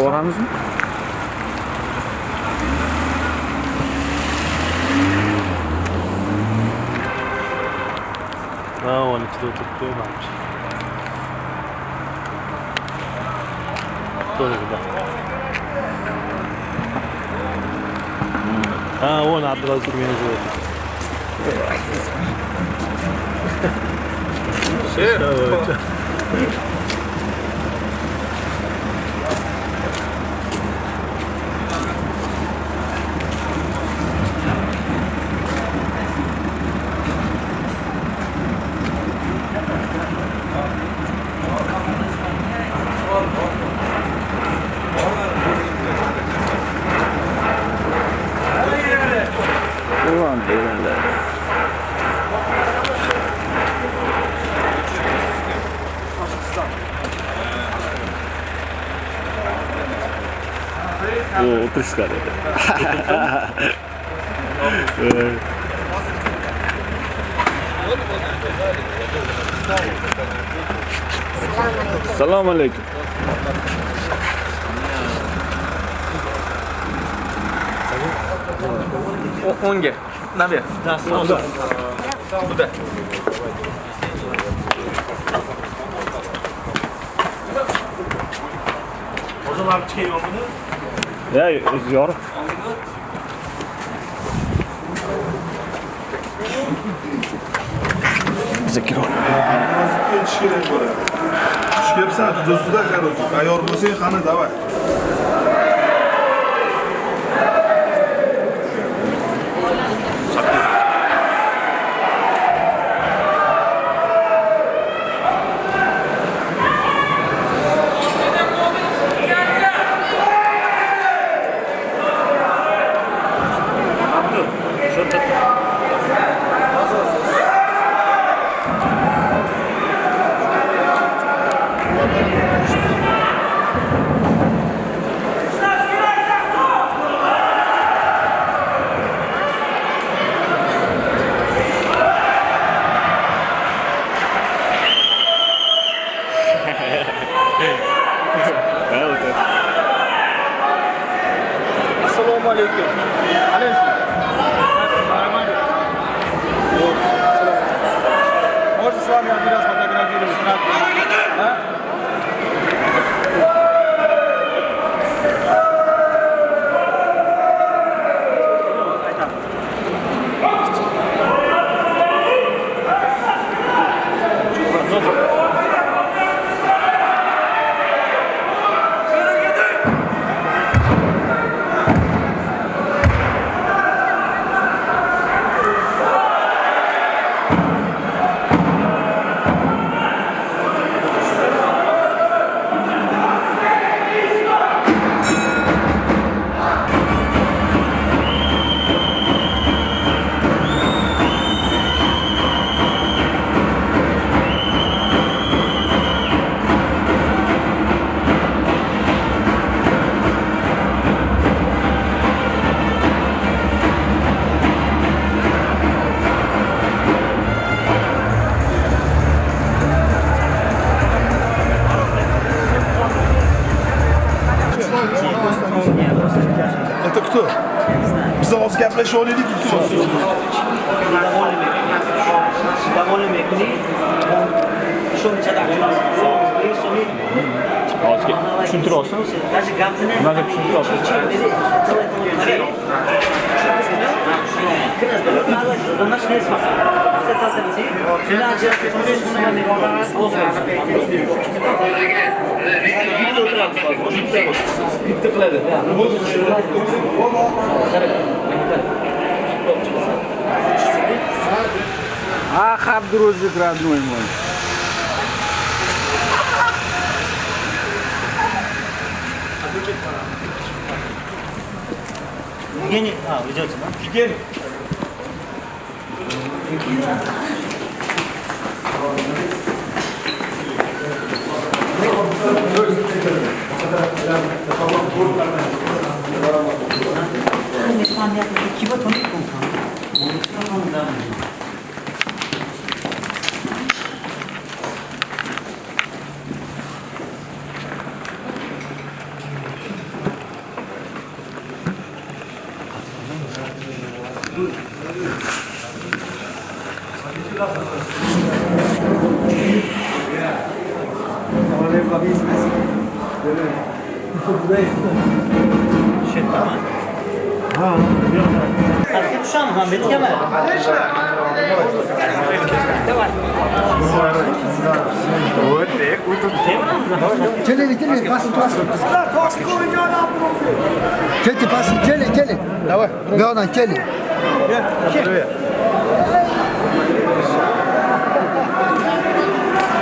Yoqqa boramizmi? Ha, 12'de oturup koymamış. Doğru bir de. Ha, 10 Abdulaziz meni. Sher. Ulan deganlar. O, o'tirishgan edi. Assalomu alaykum. O'ngga. Navi. Туда. O'zim olib chiqaymi buni? Ya, o'zi yorib. Biza kirol. Ketish kerak bo'ladi. Tushyapsan, туда-сюда, короче. Tayyor bo'lsang, qani, давай. Abdu, shu yerda. Ha, o'tir. Assalomu alaykum. Alaykum. Можно с вами один раз фотографировать? А? Это кто? Biz hozir gaplashib olaylik, iltimos. Hozir tushuntira olsin. Nimaga tushuntira olsin? Bitta qiladi. Ах, Абдрузик, родной мой. Евгений, а, вы идете, да? Евгений. Keli pas, keli, keli. Давай. Главное, keli.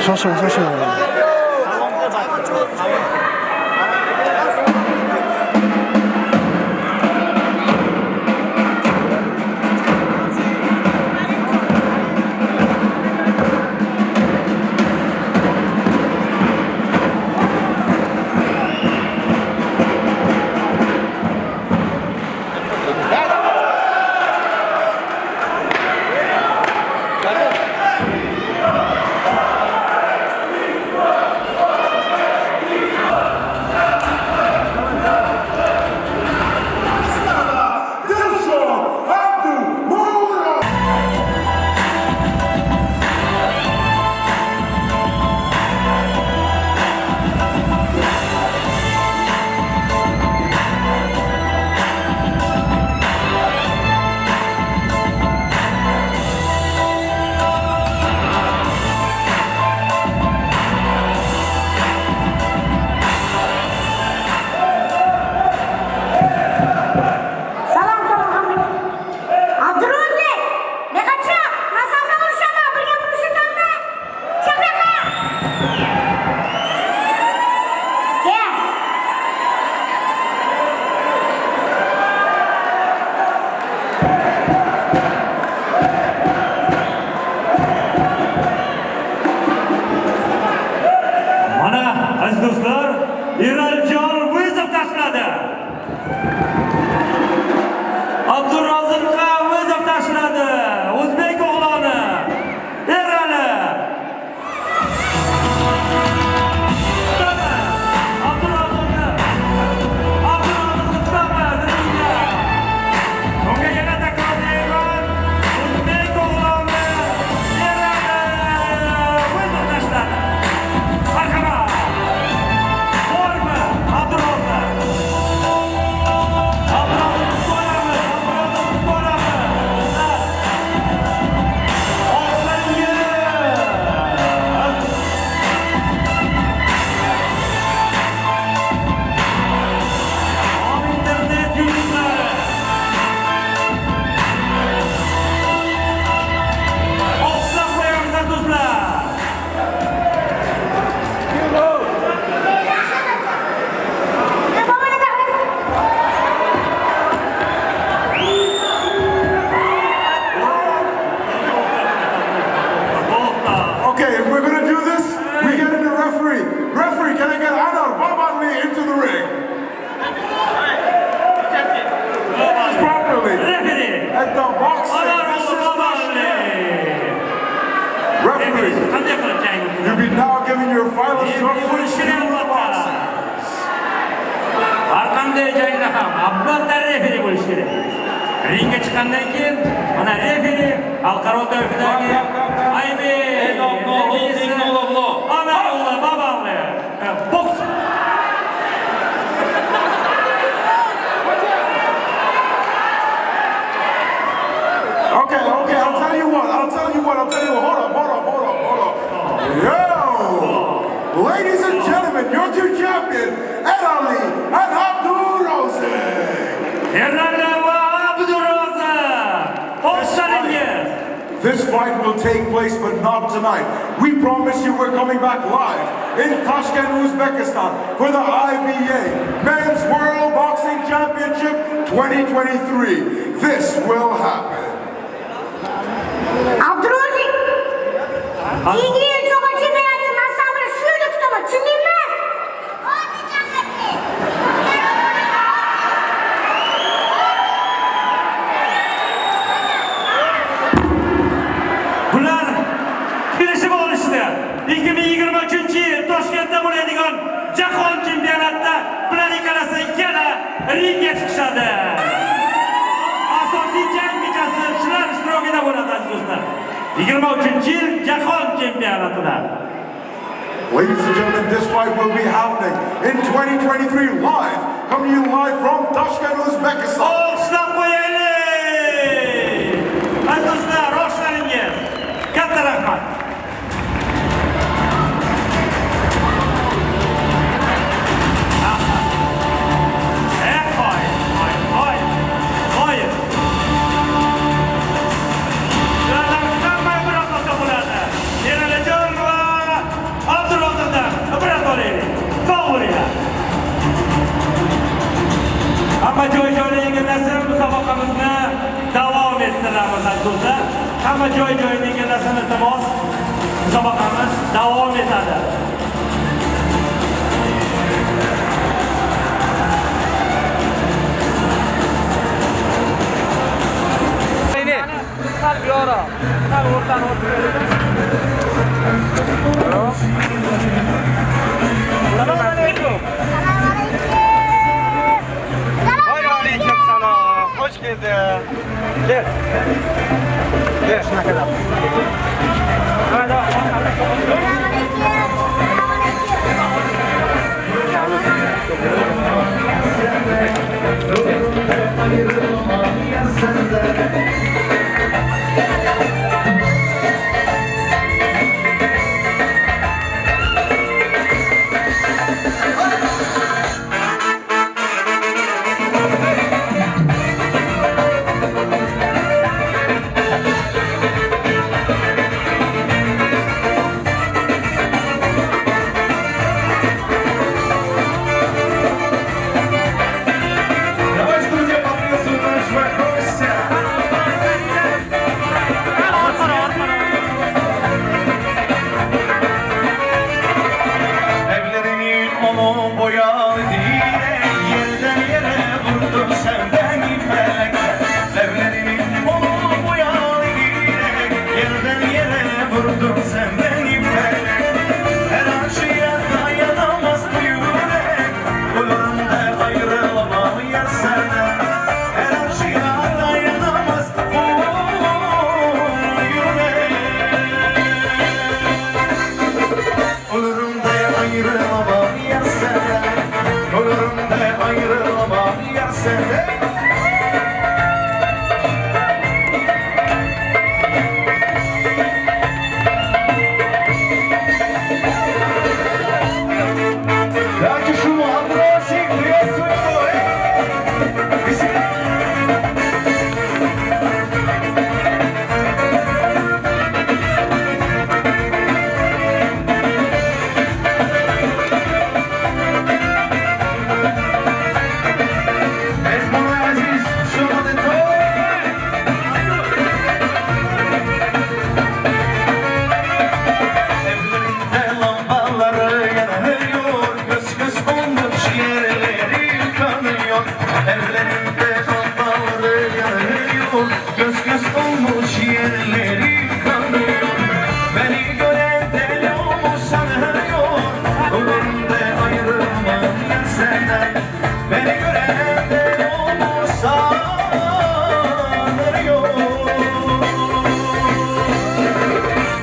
Shoshma, shoshma. Ringga chiqqandan keyin mana referi xalqaro toifadagi IBA Anarullah Babanli boks. Okay, okay, I'll tell you what. Hold up. Yo! Ladies and gentlemen, your two champions, Erali and Abdul Rozik. This fight will take place, but not tonight. We promise you we're coming back live in Tashkent, Uzbekistan for the IBA Men's World Boxing Championship 2023. This will happen. Abdul Rozik, keyingi yil jahon chempionatini man san bilan shu yerda kutaman, tushundingmi? Bular kelishib olishdi. 2023-yil Toshkentda bo'ladigan jahon chempionatida bular ikkalasi yana ringga chiqishadi. Asosiy jang kechasi Bo'ladi, aziz do'stlar. 23-yil jahon chempionatida. Ladies and gentlemen, this fight will be happening in 2023 live, coming to you live from Tashkent, Uzbekistan. Olqishlab qo'yaylik. Aziz do'stlar, olqishlaringiz. Katta rahmat. Eh, qo'y, qo'y, qo'y. Qo'y. Ulardan hamma ibrat olsa bo'ladi. Eralijon va Abdurozimdan ibrat olaylik. Sog' bo'linglar. Hamma joy joyini egallasin, musobaqamizni davom ettiramiz, aziz do'stlar. Hamma joy joyini egallasin, iltimos. Musobaqamiz davom etadi. Sal buyog'roq. Sal o'rtani o'tib. Assalomu alaykum. Assalomu alaykum. Aleyküm selam. Hoş geldin. Gel. Gel. Assalomu alaykum. Давайте, друзья, поприветствуем нашего гостя. Evlerinin onu boyalı direk, yerden yere vurdun sen beni felek. Evlerinin onu boyalı direk, yerden yere vurdun sen beni felek. Her acıya dayanamaz bu yürek, ölürüm de ayrılamam yar senden. Her acıya dayanamaz bu yürek. Ölürüm de ayrılamam yar senden. Ölürüm de ayrılamam yar senden. Дайте шуму, Андросик, приветствуем его! Эй! Веселее! Mehmon aziz, шумоны to'y! Evlerinde lambaları yanıyor, göz göz olmuş yerleri kanıyor. Evlerinde lambaları yanıyor, göz göz olmuş yerleri kanıyor. Beni gören deli olmuş sanıyor, ölürüm de ayrılmam yar senden. Beni gören deli olmuş sanıyor.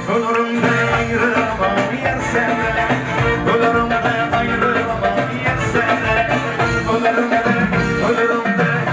Ölürüm de ayrılamam yar senden. Ölürüm de ayrılamam yar senden. Ölürüm de, ölürüm de.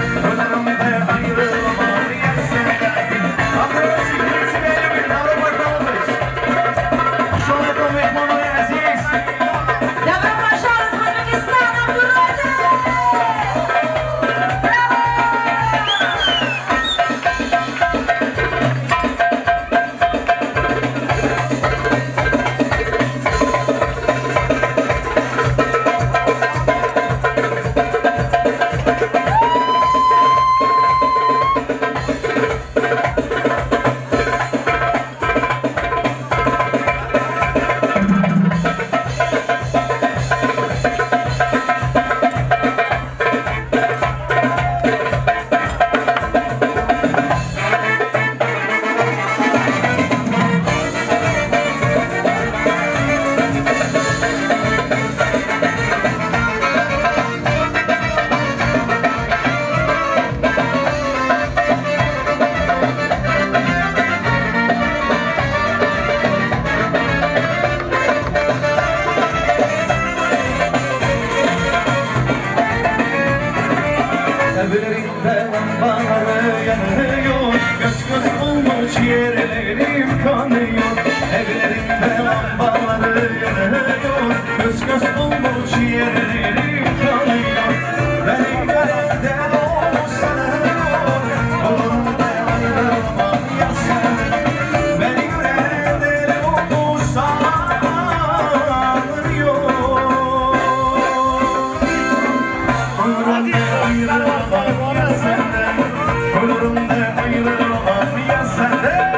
Evlerinde lambaları yanıyor, göz göz olmuş yerlerim kanıyor. Evlerinde lambaları yanıyor, göz göz olmuş yerlerim kanıyor. Benim nerede olmuş sanıyor, kolumda ayrılmam ya sen. Beni gören deli olmuş sanıyor. Ölürüm de ayrılamam ya senden, ölürüm de ayrılamam ya senden.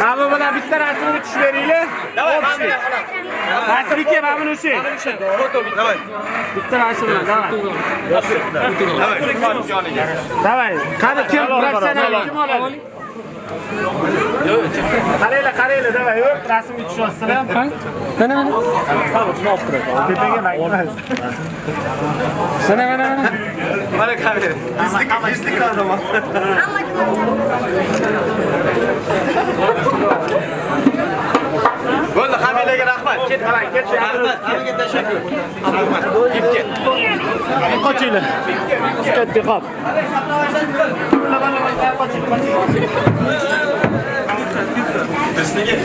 Mana bu bilan bitta rasmga tushib beringlar. Давай. Rasm aka, mana buni ushlang. Давай. Bitta rasm bilan, давай. Давай. Qani kim professional kim oladi? Qaranglar, qaranglar, давай, yo'q, rasmga tushyapsizlar. Mana mana. Tepaga emas. Mana mana mana. Mana kamera. Gizli gizli kahraman. Bo'ldi, hammalarga rahmat. Ket, Давай, ket. Rahmat, hammaga tashakkur. Rahmat. Ket. Qochinglar. Ketdi, qop. Bizniki.